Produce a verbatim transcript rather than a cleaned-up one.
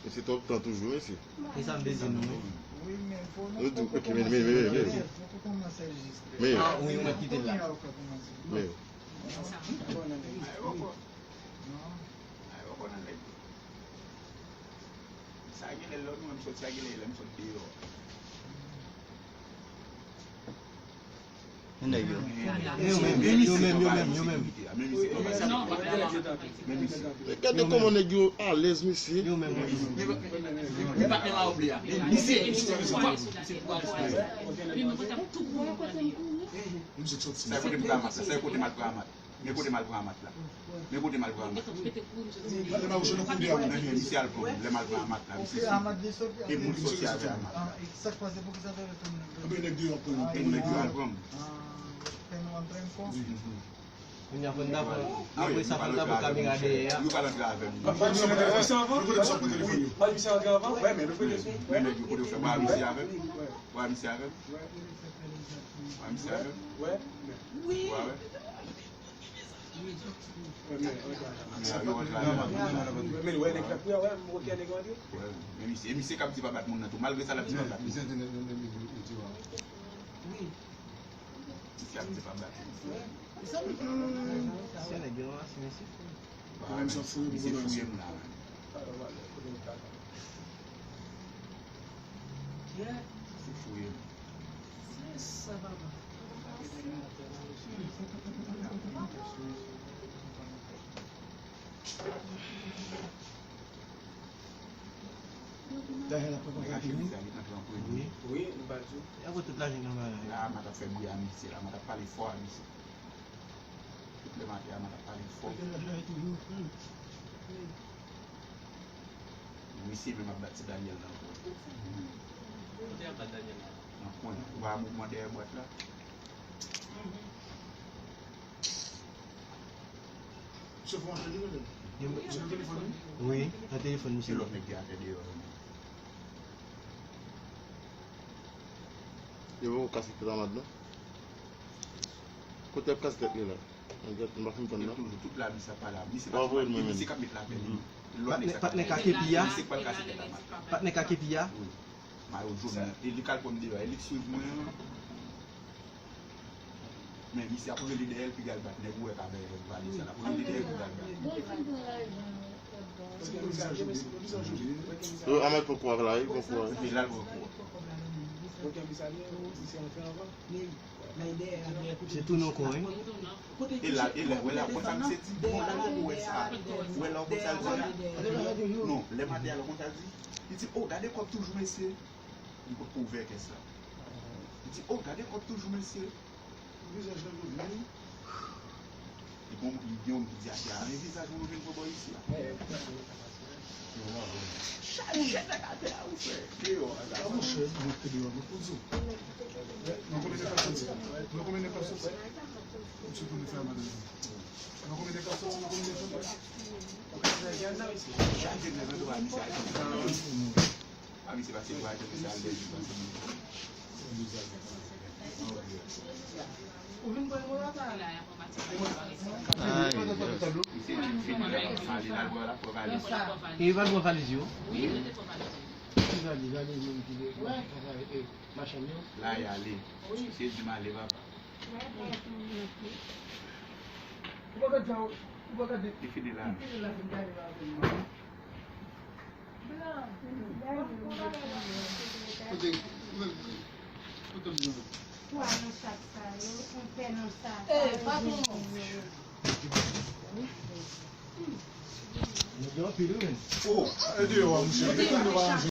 E se twòp tan toujou, mesye. E sa m te di nou, wi. Nou di, ok, men, men, men, men, men. Men. Ah, wi, ou mèt kite l la. Men. Sa genlè lè nou menm soti a genlè lè m sot deyò. Nèg yo. Yo menm, yo menm, yo menm, yo menm. Gade kòman nèg yo alèz, mesye. Yo menm, yo menm. Misye, misye, misye. Sa kote m pran mat la, sa kote m al pran mat. Men kote m al pran mat la. Men kote m al pran mat. Misye al pran m. Lè m al pran mat la, misye soti. E moun soti avè mat la. E moun nèg yo al pran m. Kounye a fò n dakò. Apre sa, fò n dakò kamera dèyè a. Nou pral antre avè m. Pa di misye antre avan? Pa di misye antre avan? Wè, men nou kote, men nèg yo kote w fè, pa misye avè m. Pa misye avè m. Pa misye avè m. Wè, men. Wè, wè. Men misye, misye k ap di pa bat moun nan tou, malgre sa l ap di pa bat moun. Misye ap di pa bat moun. Se nèg yo ranmase mesye. Misye fouye m la. Misye fouye m. Dayè l ap pran kontak li. Wi, nou ba l tou. Y ap pran tout lajan nan men l. La, m ap fè bri a misye la, m ap pale fò a misye. Tout lè maten a, m ap pale fò. Misye menm ap bat ti Daniel nan kwen. Kote y ap bat Daniel la? Nan kwen. Ou pa mouvman dèyè bwat la? Misye fè yon apèl li menm. Misye nan telefòn li? Wi, nan telefòn misye. Lòt nèg ki atè deyò yo menm. Yo poko kase tèt Amad non. Kote y ap kase tèt li la? Mwen gèt, m pa fin tann non. Toujou tout lavi sa pa la. Misye pa, misye k ap met lapè li. Patnè, patnè Kakepi a. Misye k pral kase tèt Amad. Patnè Kakepi a. Wi. Mayo jòn nan. E li k al pran m deyò. E li k swiv mwen an. Men misye ap rele dèyè l, piga l bat nèg ou wè k ap vale sa l ap rele dèyè l, piga l bat. Yo, Amad pran kou a la, wi, pran kou a. Epi la l pran kou a. Se tou non kon, wi. E la, e la, wè la, konsa misye di, bon, la ou wè sa. Wè la, konsa l di la. Non, lè maten a, konsa l di. Li di, oh, gade kòb toujou, mesye. Li potko ouvè kès la. Li di, oh, gade kòb toujou, mesye. Vizaj lan yo vini. Li bon, li gen yon ki di atè a, men vizaj mwen vin pran bò isi a. Chaje nèg atè a, ou fè. Deyò a, la. Monchè, mwen te deyò, mwen pou di w. Nan konbyen de pèsòn se? Nan konbyen de pèsòn se? Ou ti konnen fè madanm. Nan konbyen de pèsòn se? Nan konbyen de pèsòn se? Chaje nèg atè a, misye a. A, misye pase pou al tande sa, al dèyè, misye pase. Ou vin pran mwen la, sa? Ay, misye di, misye di, al pale, al pale, al pale. E li pa pran valiz yo? Wi, li te pran valiz yo. Ki valiz? Valiz moun ki te, e, machann yo? La, y ale. Misye di, m ale, papa. Ou pa gade sa, ou pa gade. Li fini la. Li fini la, fin gade la. Kote, kote m nan? Twa nan sak sa yo, yon pè nan sa. Eh, patwon. Nèg yo anpil, wi, menn. Oh, e deyò a, monchè. Detann nou pa manje.